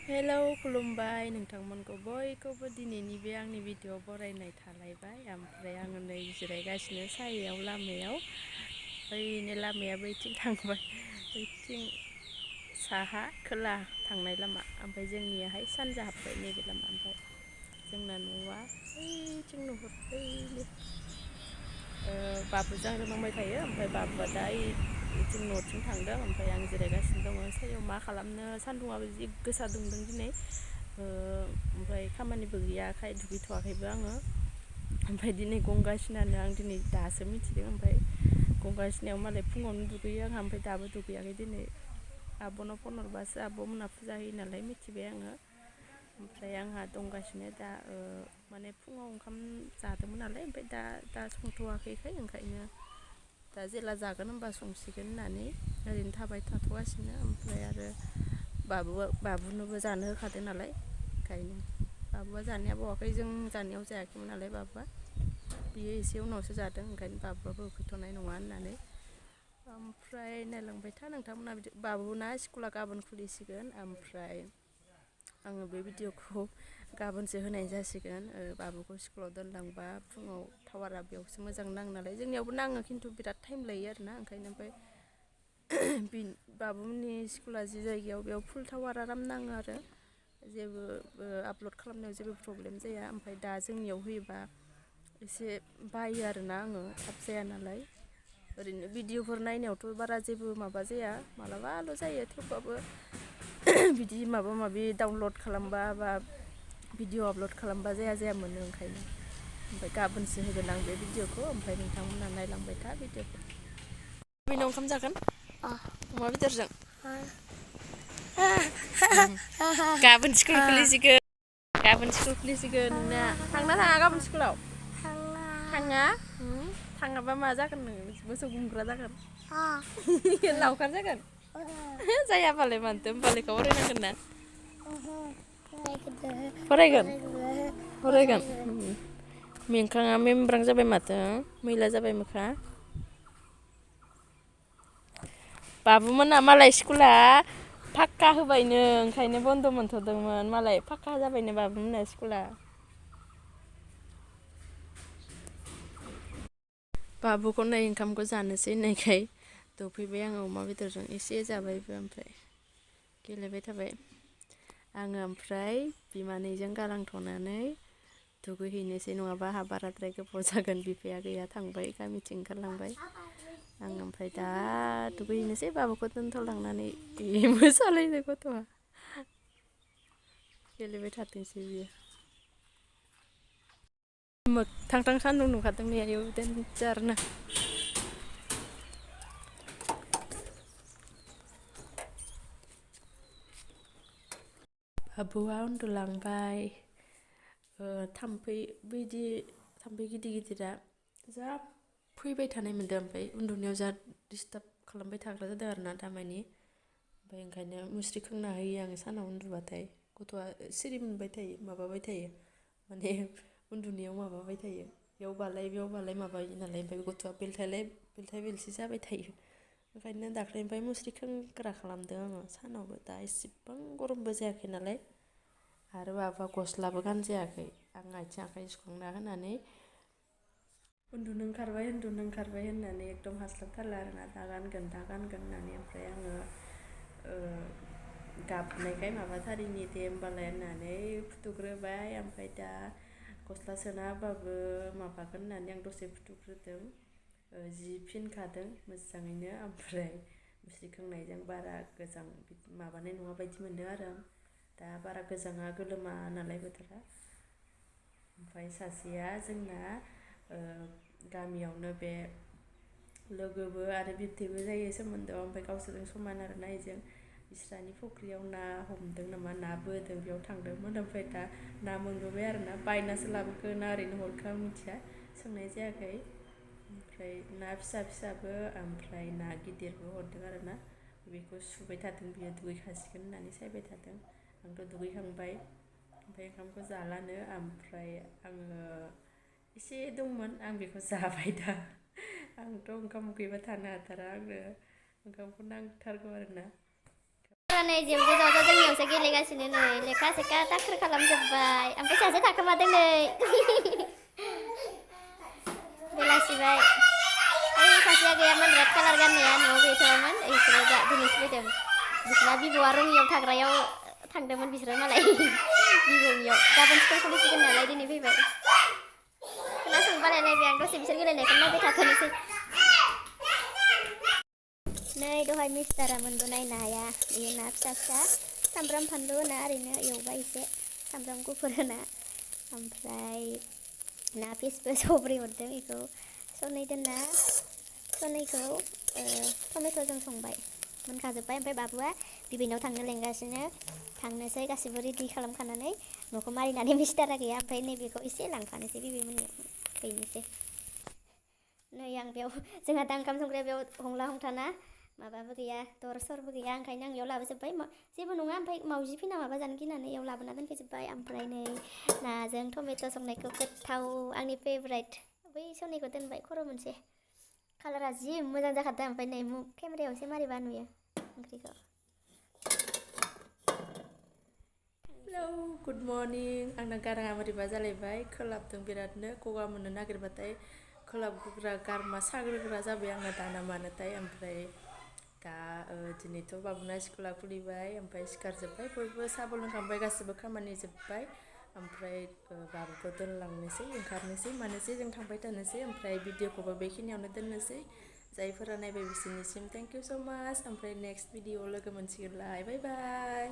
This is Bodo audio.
हेलौ खुलुमबाय नोंथांमोनखौ बयखौबो दिनैनि बे आंनि भिडिअ बरायनाय थालायबाय। ओमफ्राय आङो नै जिरायगासिनो सायायाव लामायाव ओरैनो लामाया बैथिं थांबाय बैथिं साहा खोला थांनाय लामा ओमफ्राय जोंनियाहाय सानजा हाबबाय नैबे लामा। ओमफ्राय जोंना न'आ बैथिं नुहुरलै बाबुजों आंजों नांबाय थायो। ओमफ्राय बाबुआ दा जों न'थिं थांदों ओमफ्राय आं जिरायगासिनो दङ सायाव मा खालामनो सान्दुंआबो जि गोसा दुंदों दिनै। ओमफ्राय खामानिबो गैयाखाय दुगैथ'वाखैबो आङो। ओमफ्राय दिनै गंगासिनानो आं दिनै दासो मिथिदों। ओमफ्राय गंगासिनायाव मालाय फुङावनो दुगैयो आंहा ओमफ्राय दाबो दुगैयाखै दिनै आब'नाव फन हरबासो आब'मोनहा फुजा होयो नालाय मिथिबाय आङो। ओमफ्राय आंहा दंगासिनो दा माने फुङाव ओंखाम जादोंमोन नालाय ओमफ्राय दा संथ'वाखैखाय ओंखायनो दा जेला जागोन होनबा संसिगोन होननानै ओरैनो थाथ'गासिनो। ओमफ्राय आरो बाबुनोबो जानो होखादों नालाय ओंखायनो बाबुआ जानाया बावाखै जों जानायाव जायाखैमोन नालाय बाबुआ बियो एसे उनावसो जादों ओंखायनो बाबुआबो उखैथ'नाय नङा होननानै। ओमफ्राय नायलांबाय था नोंथांमोना बिदि बाबुना स्कुला गाबोन खुलिसिगोन। ओमफ्राय आङो बे भिडिअखौ गाबोनसो होनाय जासिगोन। बाबुखौ स्कुलाव दोनलांबा फुङाव टावारा बेयावसो मोजां नाङो नालाय जोंनियावबो नाङो खिन्थु बिराद टाइम लायो आरोना ओंखायनो। ओमफ्राय बाबुमोननि स्कुला जि जायगायाव बेयाव फुल टावार आराम नाङो आरो जेबो आपल'ड खालामनायाव जेबो प्रब्लेम जाया। ओमफ्राय दा जोंनियाव होयोबा एसे बायो आरोना आङो थाब जाया नालाय। ओरैनो भिडिअफोर नायनायावथ' बारा जेबो माबा जाया मालाबाल' जायो थेवबाबो बिदि माबा माबि डाउनलड खालामबा बा भिडिअ आपल'ड खालामबा जाया मोनो ओंखायनो। ओमफ्राय गाबोनसो होगोन आं बे भिडिअखौ ओमफ्राय नोंथांमोनहा नायलांबाय था भिडिअखौ। बेनाव ओंखाम जागोन अमा बेदरजों गाबोन स्कुल खुलिसिगोन। गाबोन स्कुल खुलिसिगोन नोंना थांना थाङा गाबोन स्कुलाव थाङा थाङाबा मा जागोन नोङो मोसौ गुमग्रा जागोन लावखार जागोन जायाबालाय मानोथो होमबा लेखा फरायनांगोन ना फरायगोन मेंखाङा मेंब्रां जाबाय माथो मैला जाबाय मोखाङा। बाबुमोना मालाय स्कुला फाक्का होबायनो ओंखायनो बन्द' मोनथ'दोंमोन मालाय फाक्का जाबायनो बाबुमोना स्कुला। बाबुखौ नै ओंखामखौ जानोसै होननायखाय दौफैबाय आङो अमा बेदरजों एसे जाबायबो ओमफ्राय गेलेबाय थाबाय आङो। ओमफ्राय बिमानैजों गालांथ'नानै दुगैहैनोसै नङाबा आंहा बाराद्राय गोबाव जागोन बिफाया गैया थांबाय गामिथिं ओंखारलांबाय। आं ओमफ्राय दा दुगैहैनोसै बाबुखौ दोनथ'लांनानै मोसालायनो गथ'आ गेलेबाय थाथोंसै बियो। मोगथां सान्दुं दुंखादों नै आयौ देनजारनो। बाबुआ उन्दुलांबाय थाम्फै गिदिर गिदिरा जा फैबाय थानाय मोनदों ओमफ्राय उन्दुनायाव जा डिस्टार्ब खालामबाय थाग्रा जादों आरोना दामानि। ओमफ्राय ओंखायनो मुस्रि खोंना होयो आङो सानाव उन्दुबाथाय गथ'आ सिरि मोनबाय थायो माबाबाय थायो माने उन्दुनायाव माबाबाय थायो बेयाव बालाय माबायो नालाय ओमफ्राय गथ'आ बेलथाय बेलसि जाबाय थायो। ओंखायनो दाख्लैनिफ्राय मुस्रि खोंग्रा खालामदों आङो सानावबो दा एसेबां गरमबो जायाखै नालाय आरो बाबुआ गस्लाबो गानजायाखै आं आथिं आखाइ सुखांना होनानै उन्दुनो ओंखारबाय होननानै एकदम हास्लाबथारला आरोना दा गानगोन होननानै। ओमफ्राय आङो गाबनायखाय माबाथारिनि दे होमबालाय होननानै फुथुग्रोबाय ओमफ्राय दा गस्ला सोना होबाबो माबागोन होननानै आं दसे फुथुग्रोदों जि फिनखादों मोजाङैनो। ओमफ्राय मुस्रि खोंनायजों बारा गोजां माबानाय नङा बायदि मोनदों आरो आं दा बारा गोजाङा गोलोमा नालाय बोथोरा। ओमफ्राय सासेया जोंना गामियावनो बे लोगोबो आरो बिबथैबो जायो सोमोन्दोआव ओमफ्राय गावसोरजों समान आरोना इजों बिस्रानि फुख्रियाव ना हमदों नामा ना बोदों बेयाव थांदोंमोन। ओमफ्राय दा ना मोनबोबाय आरोना बायनासो लाबोखो ना ओरैनो हरखो आं मिथिया सोंनाय जायाखै। ओमफ्राय ना फिसाबो ओमफ्राय ना गिदिरबो हरदों आरोना बेखौ सुबाय थादों बियो दुगैखासिगोन होननानै सायबाय थादों। आंथ' दुगैखांबाय ओमफ्राय ओंखामखौ जालानो ओमफ्राय आङो एसे दंमोन आं बेखौ जाबाय दा आंथ' ओंखाम उखैबा थानो हाथारा आंनो ओंखामखौ नांथारगौ आरोना। नै जेवजे जावजा जोंनियावसो गेलेगासिनो नै लेखा सेखा दाखोर खालामजोब्बाय ओमफ्राय सासे थाखोमादों नै बेलासिबाय ओइ सासेया गैयामोन रेड कालार गाननाया न'आव गैथ'वामोन इसोरो दा दिनैसो फैदों बिसिना बिबौआ रङियाव थाग्रायाव थांदोंमोन बिसोरो मालाय बिबौनियाव गाबोन स्कुल खुलिसिगोन नालाय दिनै फैबाय खोनासंनो बालायलायबाय आं दसे बिसोर गेलेनायखौ नायबाय थाथ'नोसै नै दहाय मिस्टारा मोनबोनाय नाया बेयो ना फिसा फिसा सामब्राम फानलु होना ओरैनो एवबाय एसे सामब्राम गुफुर होना ओमफ्राय ना पिसबो सब्रै हरदों बेखौ सनै दोनना सनैखौ टमेट'जों संबाय मोनखाजोब्बाय ओमफ्राय बाबुआ बिबैनाव थांनो लेंगासिनो थांनोसै गासिबो रेडि खालामखानानै न'खौ मारिनानै मिस्टारा गैया ओमफ्राय नैबेखौ एसे लांफानोसै बिबैमोननियाव हैनोसै नै आं बेयाव जोंहा दा ओंखाम संग्राया बेयाव हंला हंथाना माबाबो गैया दर सरबो गैया ओंखायनो आं बेयाव लाबोजोब्बाय जेबो नङा ओमफ्राय मावजि फैना माबा जानो गिनानै बेयाव लाबोना दोनफैजोब्बाय ओमफ्राय नै नाजों टमेट' संनायखौ गोथाव आंनि फेभरेट बै सनैखौ दोनबाय खर' मोनसे कालारा जि मोजां जाखादों ओमफ्राय नै केमेरायाव एसे मारिबा नुयो ओंख्रिखौ हेलौ गुड मर्निं आंना गाराङा बोरैबा जालायबाय खोलाबदों बिरादनो गगा मोननो नागिरबाथाय खोलाबग्रा गारमा साग्रोग्रा जाबाय आंना दाना मानोथाय ओमफ्राय दा दिनैथ' बाबुना स्कुला खुलिबाय ओमफ्राय सिखारजोब्बाय बयबो साहा लोंखांबाय गासिबो खामानि जोब्बाय ओमफ्राय बाबुखौ दोनलांनोसै ओंखारनोसै मानोसै जों थांबाय थानोसै ओमफ्राय भिडिअखौबो बेखिनियावनो दोननोसै जायफोरा नायबाय बिसोरनिसिम थेंक इउ स' माच ओमफ्राय नेक्स्ट भिडिअ लोगो मोनसिगोनलाय बाय बाय